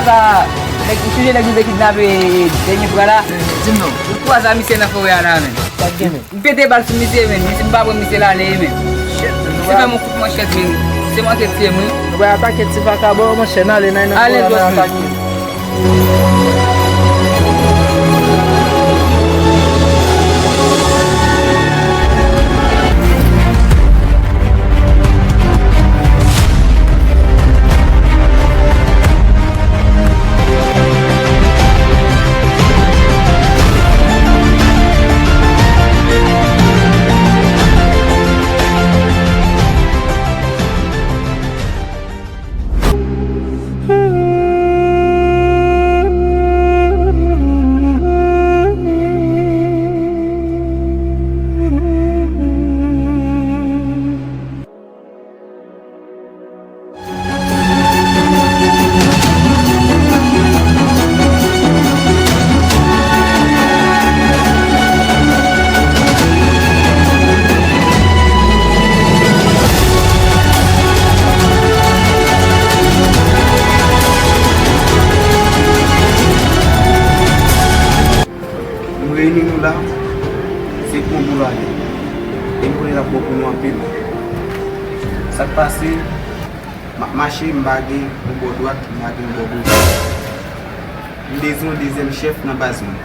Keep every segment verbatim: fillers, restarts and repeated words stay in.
Sa, nèg, ou sonje nèg nou te kidnape dènye fwa la? Di m non. Ou kwaze a misye nan forè a la, men. Sa k gen, men? M pete bal sou misye, men. Misye, m pa pran misye la ale, men. Shit, misye fè m yon kout manchèt, men. Se manke tiye m, wi. Nou pral atake ti vakabon, monchè, n ale nan, nan forè a, n al atake. M reyini nou la, se pou nou ale. E m konnen l ap bon pou nou anpil. Sa k pase, m ap mache, m pa gen yon bò dwat, m pa gen yon bò goch. M bezwen yon dezyèm chèf nan baz mwen.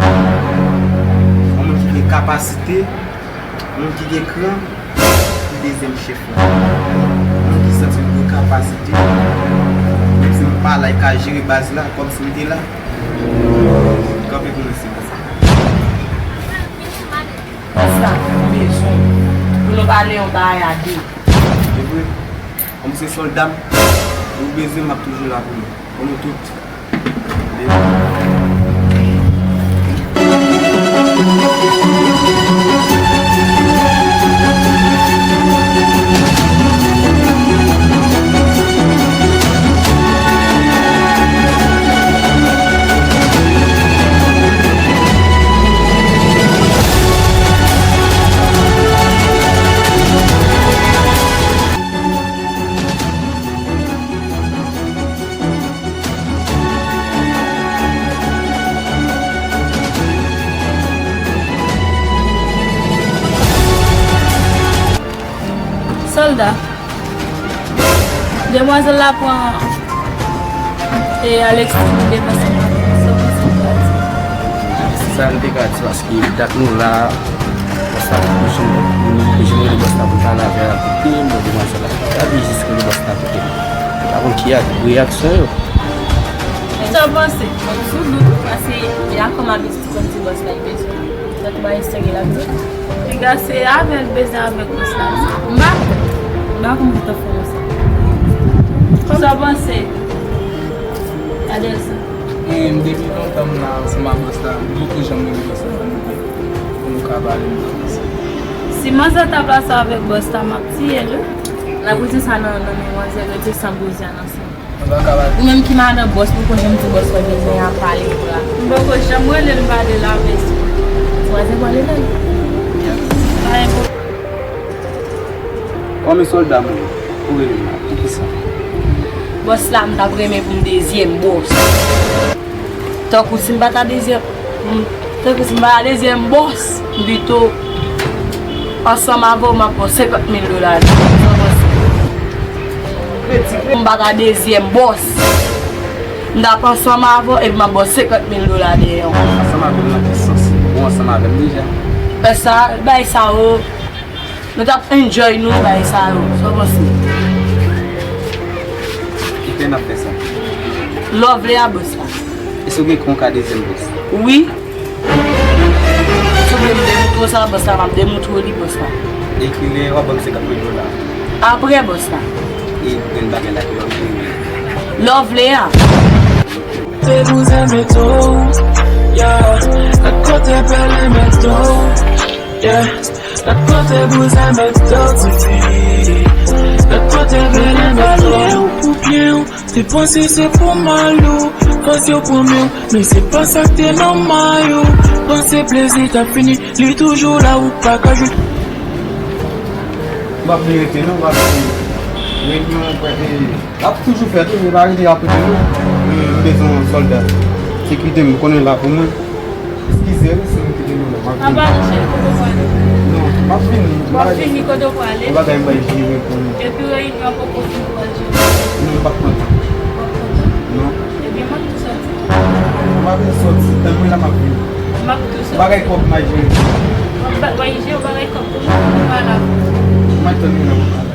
Yon moun ki gen kapasite, yon moun ki gen kran, ki dezyèm chèf la. Yon moun ki santi l gen kapasite, menm si m pa la, li ka jere baz la, kòmsi m te la. Kanpe pou mwen, silvouplè. Sa, m bezwen pou nou pale yon bagay a de. Se vre, kòm se sòlda m, ou bezwen m, m ap toujou la pou nou. Pou nou tout. Sòlda, demwazèl la pran e Alexis pou depanse nan sa w panse m ka di. Sa m te ka di, paske dat nou la, bòs la pa janm, nou pa janm rele bòs la pou n pale avè l, pou n peye demwazèl la. Gade jis rele bòs la pou n tande. Pa konn ki reyaksyon yo. Sa w panse? Sou dout, paske y a kòm abitid konn di bòs la, li bezwen. Sa tou ba estège l ap di. Piga se avè l bezwen avèk bòs la. M pa konn. M pa konn ki tan fè sa. Sa w panse? Adelson. Mwen menm, depi lontan m la ansanm ak bòs la, m poko janm rele bòs la pou nou ka pale m pa panse. Si manzè ta pase avèk bòs la, m ap tiye l wi. N ap retire sa nan, nan men manzè, retire sa bouzen an ansanm. Ou menm ki madan bòs, ou poko janm di bòs ou bezwen ap pale pou la. M poko janm rele l, m pale l avè l. Twazèm fwa li rele l. Pa enpòtan. Kòm e sòlda mwen, ou rele m la, poukisa? Bòs la, m t ap renmen pou m dezyèm bòs. Tankou si m pa ta dezyèm, m, tankou si m pa ta dezyèm bòs, m pito ansanm avè w, m ap ba w senkant mil dola. Sa w panse? M pa ta dezyèm bòs, m t ap ansanm avè w epi m ap ba w senkant mil dola dèyè w. Ansanm avè m nan ki sans? Ou ansanm avè m deja? Fè sa, bay sa yo. Nou t ap enjoy nou bay sa yo. Sa w panse? Kilè n ap fè sa? Lè w vle a, bòs la. Èske w gen kran w ka dezyèm bòs? Wi. Si w vle m demoutre w sa, bòs la, m ap demoutre w li, bòs la. E kilè w ap ban m senkant mil dola? Apre, bòs la. E grenn bagay la ki w ap jere? Lè w vle a. Te bouzen meto, yeah. Gad kote bèl meto, yeah. Gad kote bouzen meto, tifi. Gad kote bèl meto. Te panse se pou mal ou, panse w pran men w, men se pa sa k te nòmal ou. Panse plezi t ap fini, li toujou la, ou pa ka jwenn. M ap vin rete non, paske renyon, e, ap toujou fèt wi, men pa rete ap rete non. M bezwen yon sòlda. Sekirite m konnen la pou mwen. Eskize wi si m kite nou la. M ap vini. Anba, cheri, kote w prale? Non, m ap vini. W ap vini, kote w prale? Yon bagay m bay jere pou nou. Epi reyinyon an poko fini, w al jere? Non, m p ap pran tan. W ap pran tan? Non. Ebyen, m ap tou sòti. M ap sòti, tann mwen la, m ap vini. M ap tou sòti. Bagay kòb m a jere. W ap ba-, w ap jere bagay kòb pou mwen, pou mwen la. M ap tann mwen la, m ap pale.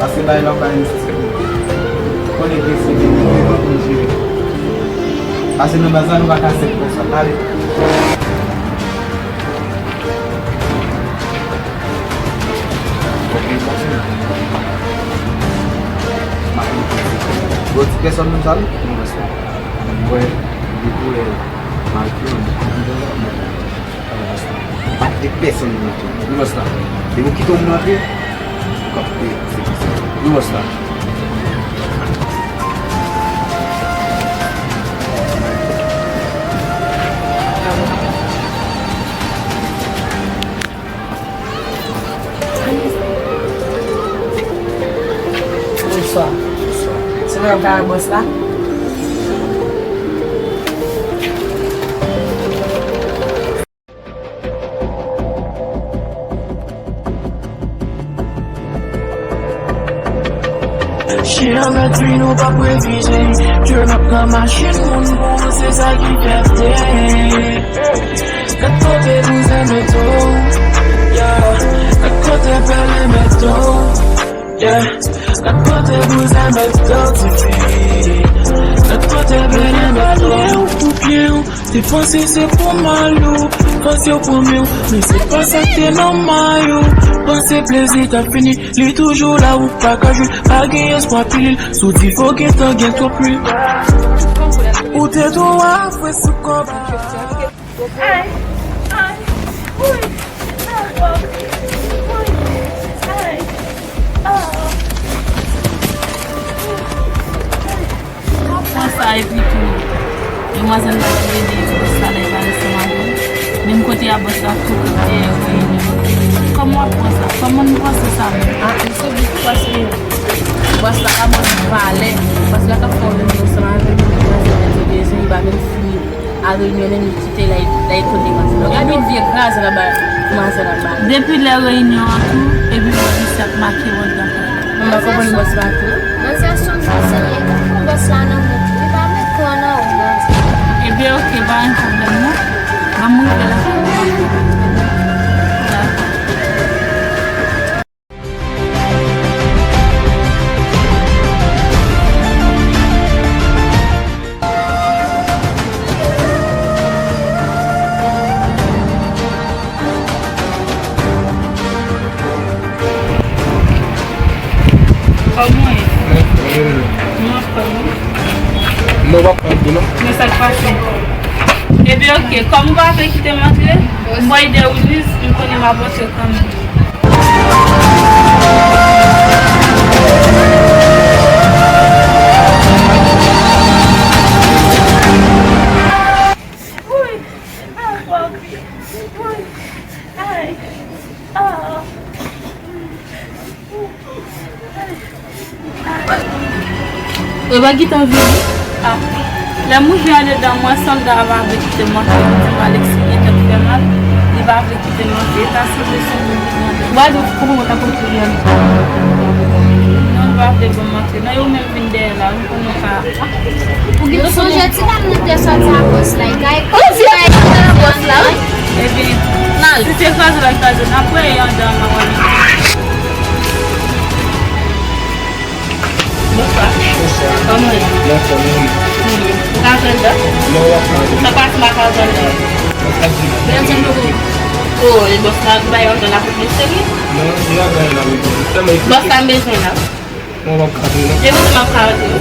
Pase bay la, bay mistik. Konnen ke se de nou menm pou jere. Pase nan baz la, nou pa ka sèt konsa. Ale. Bon, ti pèsòn menm sa, non? Non, pèsòn. Mwen, depi lè, m al pi lwen, m konn jan m ap mande. Pa kite pèsonn nan antre. Wi, bòs la. Depi w kite yon moun antre, ou ka koupe sèvis la. Wi, bòs la. Bonswa. Se mwen k ap pale ak bòs la? Chyen an mèt vin, ou p ap refize. Turn up nan machin moun pou ou, se sa ki fète. Gad kote bouzen mete w, yeah. Gad kote pèlen mete w, yeah. Gad kote bouzen mete w, tifi. Gad kote pèlen mete w. Ou pou byen w, te panse se pou mal ou, panse w pran men w, men se pa sa k te nòmal ou. Panse plezi t ap fini, li toujou la, ou pa ka jwenn, pa gen espwa pilil. Si w di fo gentan gen twòp lwil. Ou te twò fre sou kòb. Ay, ay, woy, ay, woy, woy, ay, ah. Konsa, epi tou, demwazèl la te rele ti bòs la, lè l pa ansanm avè l. Menm kote a bòs la tou ret dèyè reyinyon an. Kòman w ap pran sa? Kòman nou panse sa menm? Ah, m sou bif paske bòs la pa ban nou valè. Bòs la t ap fè yon reyinyon ansanm avè nou, demwazèl la te bezwen, li pa menm fini. A reyinyon menm, li kite la, la, li kote manzè. Donk, epi vye gaz la ba manzè la ba. Depi lè reyinyon an tou, epi mwen di sa ap make wòl dan kay la. Mwen pa konprann bòs la tou. Manzè se yon sensè, li konn pran bòs la nan mouch, li pa met kò nan ou, manzè. Ebyen, oke, pa gen pwoblèm, non. Ban m rive lakay mwen. Dakò. Kòman w ye? Mwen anfòm, wi. Non, w ap antre, non? Men sa k pase? Ebyen, oke. Kòm ou pa vle kite m antre, m bay de ou liz, m konnen m ap antre kanmenm. Woy! Ah, papi! Woy! Ay! Ah! Yo pa gentan vini. Ah. Lè m rive andedan, m wè sòlda a pa vle kite m antre, li di m Alexis gen tèt fè mal, li pa vle kite m antre. E ta sanble se moun ki gen tèt. Gwadoup, kòman w ta kontre li andedan? Non, li pa vle ban m antre. Non, yo menm vin dèyè la, m konnen w ka. Ou sonje ti dam nan te sòti a bòs la, li ka. Ou di a bòs la, wi. Ebyen, si se kraze l ap kraze, n ap wè andan nan wè. Bonswa. Bonswa. Kòman w ye? Mwen anfòm, wi. Hmm. Ou ka jwenn dan? Non, w ap ka jwenn. Sa pase m pa ka jwenn dan? Mwen ap di. Mwen ap di nou. Oh, e bòs la bay yon dan la pou plis seri? Non, se pa bay la, wi. Bòs la m bezwen la. Mwen p ap ka antre, non. Depi se m ap ka antre, wi.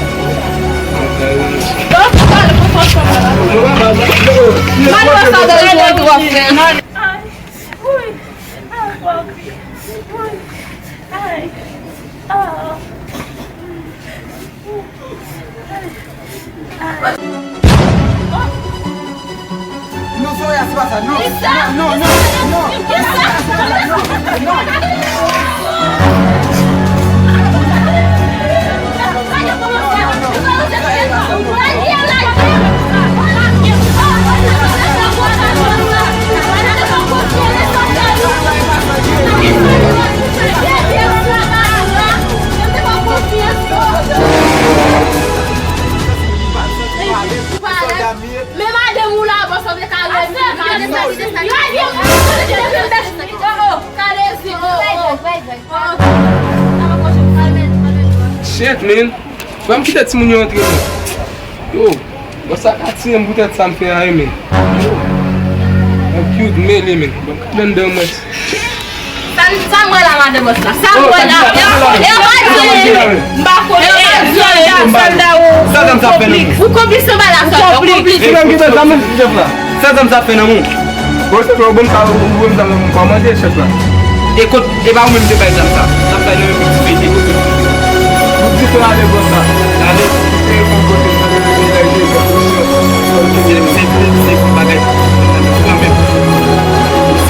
Mwen pa pale pou fòs anba la. Mwen pa pale, non. Mwen pa pale, non. Ay, woy. Ay, papi. Woy. Ay. Ah. Nou Zoya, se pa sa, non. Non, non, non, non. Non, non, non. Non, non, non. Shit, man. Ban m kite timoun yo antre, man. Yo, bòs la ka tiye m pou tèt sa m fè a, wi, men. Yo, mwen cute, mele, men. Ban m kite anndan, mwen. Sa n, sa n wè la, madan bòs la? Sa n wè la? Yo, yo pa di, m pa konnen. Yo pa di, yo, sòlda ou, ou konplis nan bagay la, sòlda ou konplis. Ou konplis. Ou menm ki fè sa, menm chèf la. Sa zam sa fè nan men w? Bon, se lè w ban m sa, ou ban m sa, mwen pa mande chèf la. E kot, e pa ou menm te bay zam sa? Zam sa nan men Bouk Dife, e kote? Bouk Dife ale bò sa. Ale. Se yon kote, se yon kote, se yon kote, se yon kote, se yon bagay.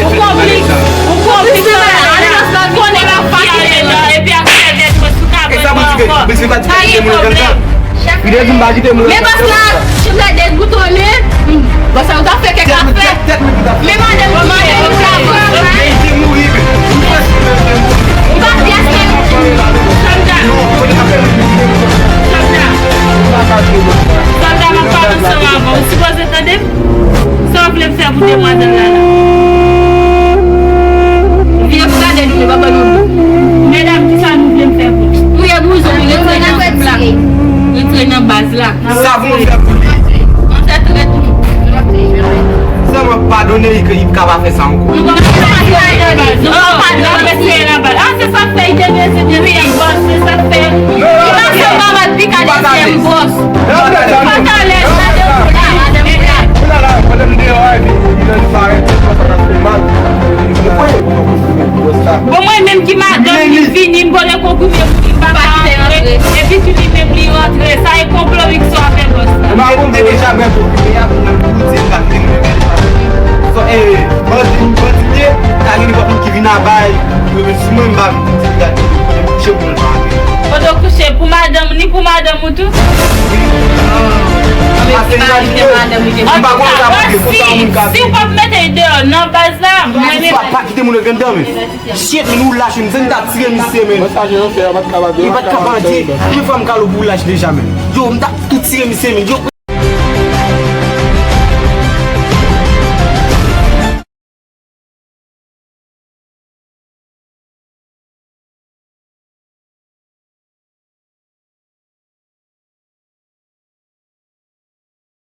Ou konplis, ou konplis nan bagay la. Konnen l ap pale la, epi ak sèvyèt mwen sou kabrit mwen ankò. Pa gen pwoblèm. Li te di m pa kite moun. Men bòs la, chèf la degoutonnen. Bòs la, ou ta fè kèk afè. Men madanm ki te mouri la, bòs la. Ou pa di èske yo. Sòlda. Sòlda. Sòlda, m ap pale ansanm avè w. Ou sipoze tande m. Sa w vle m fè pou demwazèl la la? Vye pou gade nou, li pa ban nou dlo. Medam, kisa nou vle m fè pou nou? Touye bouzon, li retire nan fèm la. Retire nan baz la. Sa pou nou fè pou li? Ann fè trèt nou. Sèlman padone li ke li ka pa fè sa ankò. Nou pa padone, nou pa padone, retire nan baz. Ah, se sa k fè li te bezwen dezyèm bòs, se sa k fè. Li pa sèlman mal pika dezyèm bòs. Pantalèt, madanm la, madanm la. Bon, mwen menm ki madanm li vini, m konnen konprime pou li pa ka rantre. Epi tou li menm li rantre. Sa e konplo wi ki sou afè bòs la. Mwen pa konn deja mwen konprime a pou mwen pou di m pa te mwen. Bandi, bandi ye, ta gen nenpòt moun ki vin abay. Yo vin sou mwen, m pa vin pou di gade kote m kouche pou l pa antre. Kote w kouche? Pou madanm, ni pou madanm ou tou? Wi. Antouka, si, si w p ap mete l deyò nan baz la, mwen menm. Pa, pa kite moun antre anndan, men. Shit, men ou lach, men se m ta tire misye, men. Li pa t ka pale. Konbyen fwa m kale w pou w lach deja, men? Yo, m ta tou tire misye, men. Yo,